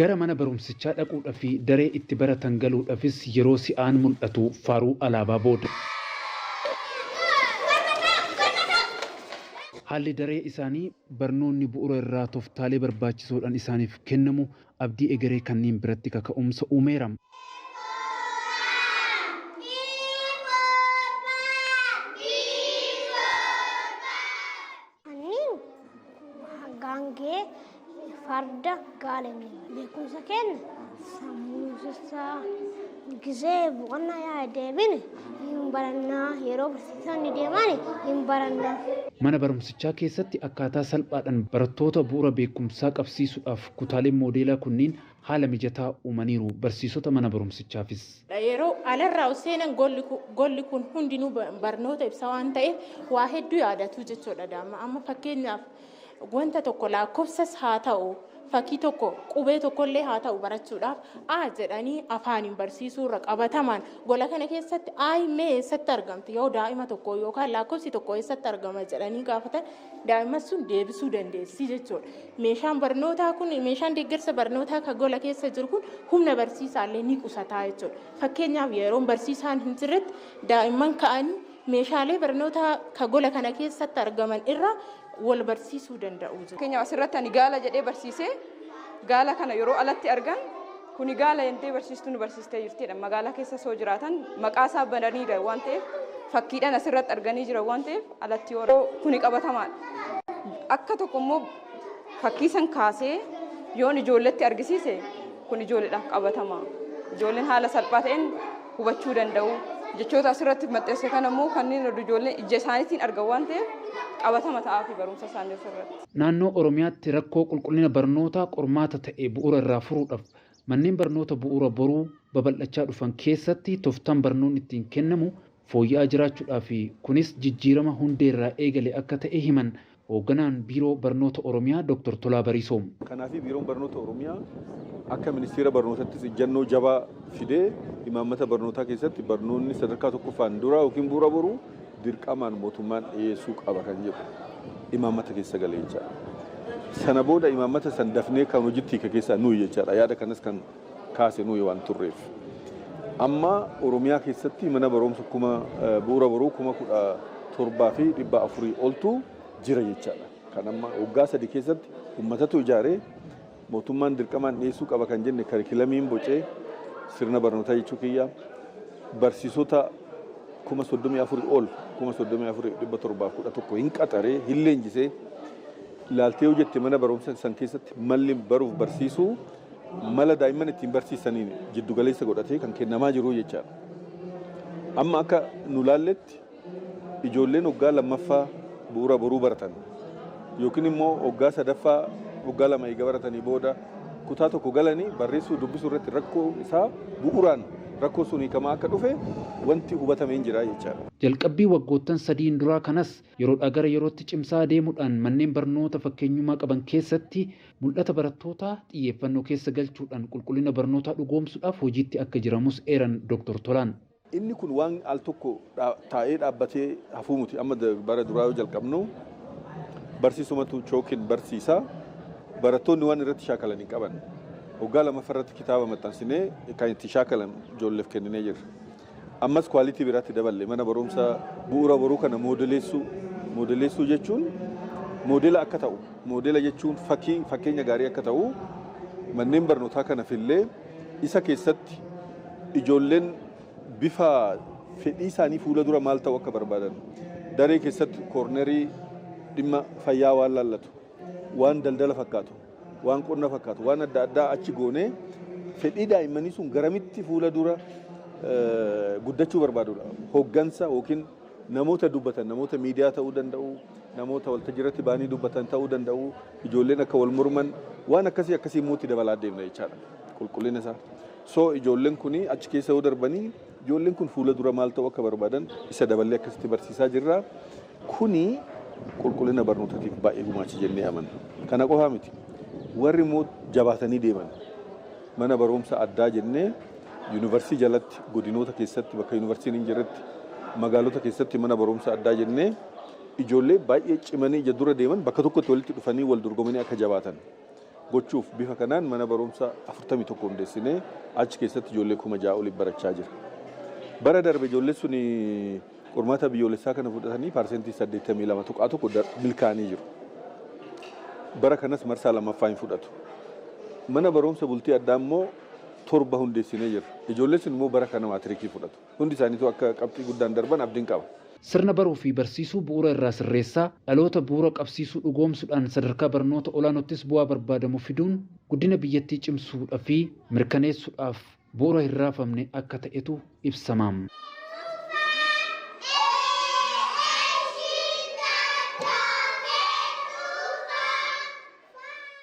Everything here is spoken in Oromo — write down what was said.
Gara mana barumsichaa dhaquudhaa fi daree itti baratan galuudhaafis yeroo si'aan mul'atu faaruu alaabaa booda. Haalli daree isaanii barnoonni bu'uura irraa tooftaalee barbaachisoodhaan isaaniif kennamu abdii egeree kanneen biratti kaka'umsa uumeera. Kanneen gaangee, farda, gaala beekumsa kenna sammuu sassaa gisee boqonnaa yaa deebine hin barannaa, yeroo barsiisonni deeman hin barannaa. Mana barumsichaa keessatti akkaataa salphaadhaan barattoota bu'uura beekumsaa qabsiisuudhaaf kutaaleen moodeelaa kunniin haala mijataa uumaniiru barsiisota mana barumsichaafis. Yeroo alarraa seenan golli kun hundinuu barnoota ibsa waan ta'eef waa hedduu yaadatu jechuudha daa'ima. Amma fakkeenyaaf wanta tokko lakkoofsas haa ta'u, fakkii tokko, qubee tokkollee haa ta'u, barachuudhaaf A jedhanii afaaniin barsiisuu irra qabatamaan gola kana keessatti A mee eessatti argamti yoo daa'ima tokko yookaan lakkoofsi tokko eessatti argama jedhanii gaafatan, daa'imman sun deebisuu dandeessi jechuudha. Meeshaan barnootaa kun, meeshaan deeggarsa barnootaa kan gola keessa jiru kun humna barsiisaallee ni qusataa jechuudha. Fakkeenyaaf yeroo barsiisaan hin jirretti daa'imman ka'anii meeshaalee barnootaa kan gola kana keessatti argaman irraa wal barsiisuu danda'u. Fakkeenyaaf asirratti ani gaala jedhee barsiisee, gaala kana yeroo alatti argan kuni gaala jettee barsiistuu nu barsiistee jirtidha. Magaalaa keessa soo jiraatan maqaa isaa baranii jiran waan ta'eef, fakkiidhaan asirratti arganii jiran waan ta'eef, alatti yoo kuni qabatamaadha. Akka tokko immoo fakkii san kaasee yoon ijoolletti argisiise kun ijoolleedhaaf qabatama. Ijoolleen haala salphaa ta'een hubachuu danda'u. Jechoota asirratti maxxanse kana immoo kanneen ijoolleen ija isaaniitiin argan waan ta'eef qabatama ta'aa fi barumsa isaanii asirratti. Naannoo Oromiyaatti rakkoo qulqullina barnootaa qormaata ta'e bu'uura irraa furuudhaaf manneen barnoota bu'uura boruu babal'achaa dhufan keessatti tooftaan barnoonni ittiin kennamu fooyya'aa jiraachuudhaa fi kunis jijjiirama hundeerraa eegale akka ta'e himan hoogganaan Biiroo Barnoota Oromiyaa Dr. Tolaa Bariisoo. Kanaaf Biiroon Barnoota Oromiyaa akka ministeera barnootattis ejjennoo jabaa fidee imaammata barnootaa keessatti barnoonni sadarkaa tokkoffaan dura yookiin bu'uura boruu dirqamaan mootummaan dhiyeessuu qaba kan jedhu imaammata keessa galee jechaadha. Sana booda imaammata san dafnee kan hojiitti hiika keessaa nuyi jechaadha. Yaada kanas kan kaase nuyi waan turreef. Amma Oromiyaa keessatti mana barumsa kuma bu'uura boruu 17,400 oltu jira jechaadha. Kan amma waggaa 3 keessatti uummatatu ijaaree mootummaan dirqamaan dhiyeessuu qaba kan jenne karikulamiin bocee sirna barnootaa jechuu kiyya, barsiisota 34,000 ol, 34,711 hin qaxaree hin leenjisee. Ilaaltee yoo jette mana barumsa san keessatti malli baruuf barsiisuu mala daa'imman ittiin barsiisaniin jiddugaleessa godhatee kan kennamaa jiru jechaadha. Amma akka nu laalletti ijoolleen waggaa lammaffaa bu'uura boruu baratan yookiin immoo waggaa sadaffaa waggaa 2 eega baratanii booda kutaa tokko galanii barreessuu dubbisuu irratti rakkoo isaa bu'uuraan rakkoo sun hiikamaa akka dhufe wanti hubatamee hin jira jechaadha. Jalqabbii waggoottan 3n duraa kanas yeroodhaa gara yerootti cimsaa deemuudhaan manneen barnoota fakkeenyummaa qaban keessatti mul'ata barattootaa xiyyeeffannoo keessa galchuudhaan qulqullina barnootaa dhugoomsuudhaaf hojiitti akka jiramus eeran Dr. Tolaan. Inni kun waan al tokko taa'ee dhaabbatee hafuu miti. Amma bara duraa yoo jalqabnu barsiisumatu chookiin barsiisa. Barattoonni waan irratti shaakalan hin qaban. Waggaa lammaffaa irratti kitaaba maxxansinee kan itti shaakalan ijoolleef kenninee jirra. Ammas quality biraatti daballe mana barumsa bu'uura boruu kana moodeleessuu. Moodeleessuu jechuun moodela akka ta'u, moodela jechuun fakkii fakkeenya gaarii akka ta'u manneen barnootaa kana fillee isa keessatti ijoolleen bifa fedhii isaanii fuula dura maal ta'u akka barbaadan daree keessatti koornerii dhimma fayyaa waan laallatu, waan daldala fakkaatu, waan qonna fakkaatu, waan adda addaa achi goonee fedhii daa'immanii sun garamitti fuula dura guddachuu barbaadudha. Hoggansa yookiin namoota dubbatan, namoota miidiyaa ta'uu danda'u, namoota waltajjii irratti ba'anii dubbatan ta'uu danda'u, ijoolleen akka wal morman waan akkasii akkasii immoo itti dabalaa deemna jechaadha. Qulqullina isaa. So ijoolleen kun achi keessa yoo darbanii ijoolleen kun fuula dura maal ta'uu akka barbaadan isa daballee akkasitti barsiisaa jirra. Kuni qulqullina barnootaatiif baay'ee gumaacha jennee amanna. Kana qofaa miti. Warri immoo jabaatanii deeman mana barumsa addaa jennee yuunivarsiitii jalatti godinoota keessatti bakka yuunivarsiitiin hin jirretti magaalota keessatti mana barumsa addaa jennee ijoollee baay'ee cimanii ija dura deeman bakka tokkotti walitti dhufanii wal dorgomanii akka jabaatan. gochuuf bifa kanaan mana barumsa 41 hundeessinee achi keessatti ijoollee 6,000 oliif barachaa jira. Bara darbe ijoollee sun qormaata biyyoolessaa kana fudhatanii 82.1% milkaa'anii jiru. Bara kanas marsaa lammaffaa hin fudhatu. Mana barumsa bultii addaa immoo 7 hundeessinee jira. Ijoollee sun immoo bara kana maatirikii fudhatu. Hundi isaaniitu akka qabxii guddaan darban abdiin qaba. Sirna baruu fi barsiisuu bu'uura irraa sirreessaa dhaloota bu'uura qabsiisuu dhugoomsuudhaan sadarkaa barnoota olaanoottis bu'aa barbaadamu fiduun guddina biyyattii cimsuudhaa fi mirkaneessuudhaaf bu'uura hin raafamne akka ta'etu ibsama.